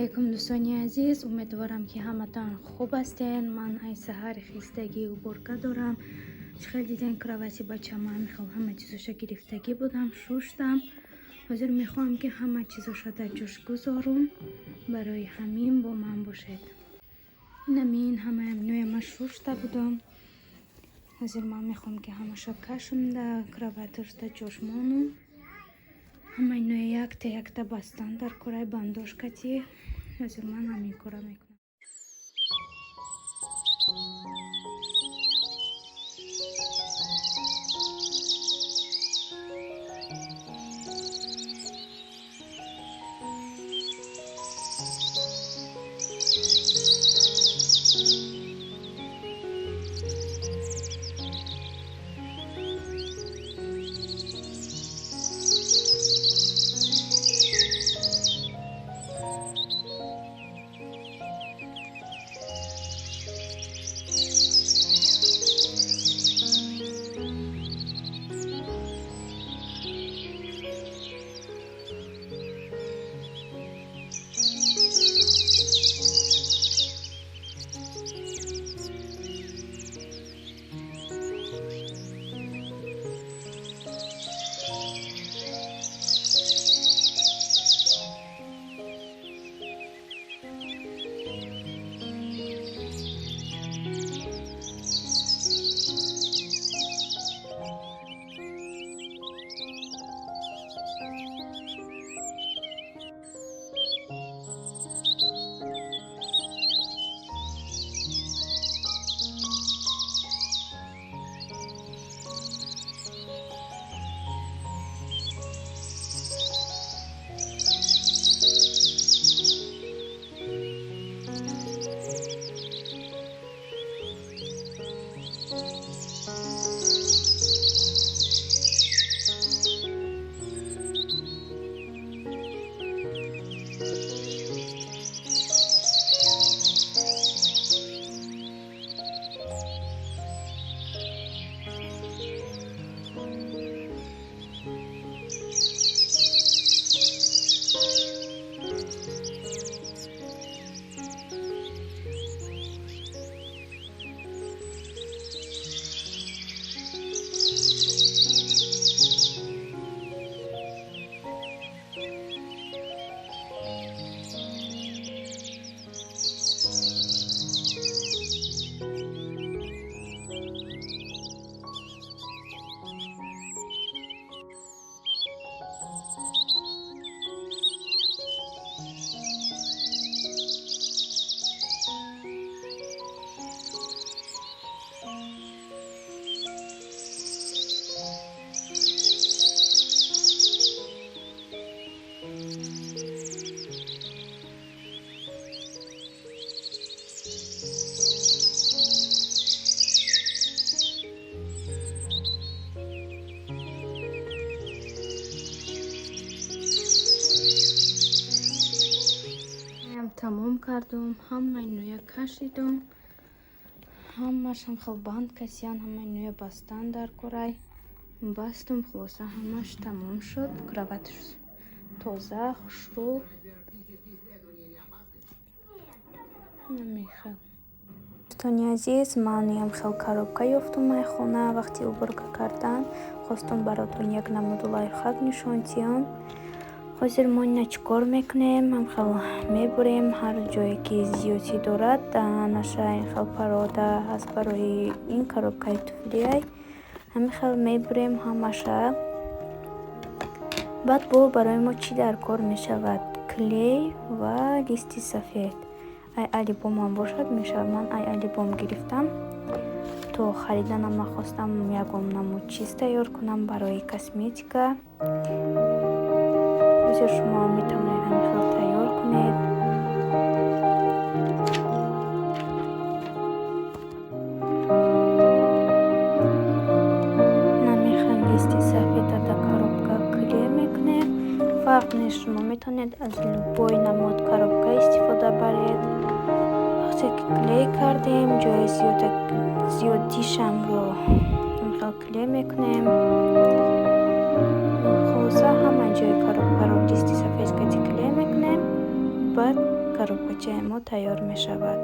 Алейкум, дӯстони азиз. Умедворам, ки ҳаматон хуб ҳастен. Ман ай саҳари хистагӣ уборка дорам. Чӣ хел диден, кровати бачама мехол, ҳама чизоша гирифтагӣ будам, шуштам. Ҳозир мехоҳам, ки ҳама чизоша дар ҷош гузорум. Барои ҳамин бо ман бошед. Инамин ҳамаи миноя ман шушта будам. Ҳозир ман мехоҳам, ки ҳамаша кашам, да кроваташ дар ҷош монум. Ҳама иноя якта якта бастан дар кораи бандошкати. Ҳозир ман ҳамин кора мекунам. Тамом кардум, ҳамаи нӯя кашидум, ҳамашам хел банд касиян, ҳамаи нӯя бастан дар корай бастум. Хулоса, ҳамаш тамом шуд. Кроваташ тоза, хушрӯ намехел. Дӯстони азиз, ман ям хел коробка ёфтум ай хона вақти уборка кардан. Хостум баротон як намуду лайфхак нишон диҳам. Ҳозир мо ина чӣ кор мекунем? Ҳамхел мебурем ҳар ҷое, ки зиёдӣ дорад. Наша ин хел парода ҳаст, барои ин коробкаи туфлиай. Ҳамин хел мебурем ҳамаша. Баъд бо барои мо чӣ дар кор мешавад? Клей ва листи сафед. Ай алибомам бошад, мешавад. Ман ай алибом гирифтам. То хариданам нахостам, ягон намуд чиз тайёр кунам барои косметика. Ҳозир шумо метавонед ҳамин хел тайёр кунед. Намехел листи сафеда дар коробка клей мекунем. Фарқ нест, шумо метавонед аз любой намуд коробка истифода баред. Вақте ки клей кардем, ҷои зиёдишамро ҳамин хел клей мекунем. Хулоса, ҳама ҷои коробкаро листи сафед кати клей мекунем. Баъд Тайёр мешавад.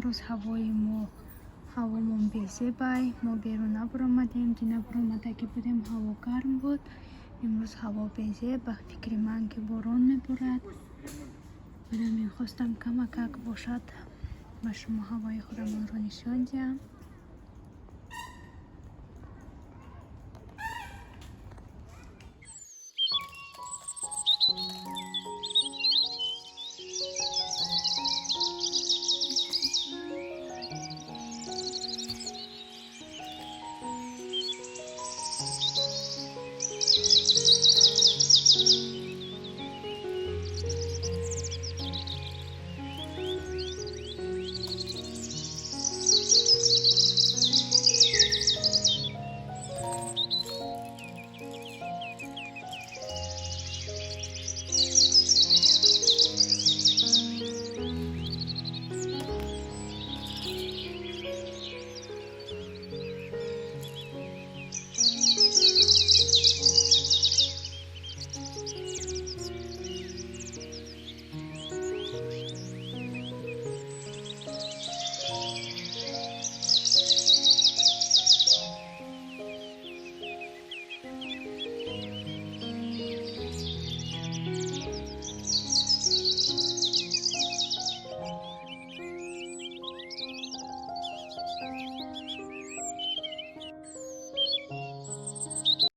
Имрӯз ҳавои мо, ҳавомон безебай. Мо берун набаромадем, дина баромадагӣ будем, ҳаво гарм буд. Имрӯз ҳаво безеб, ба фикри ман, ки борон меборад. Барои мехостам, камакак бошад, ба шумо ҳавои худамонро нишон диҳам.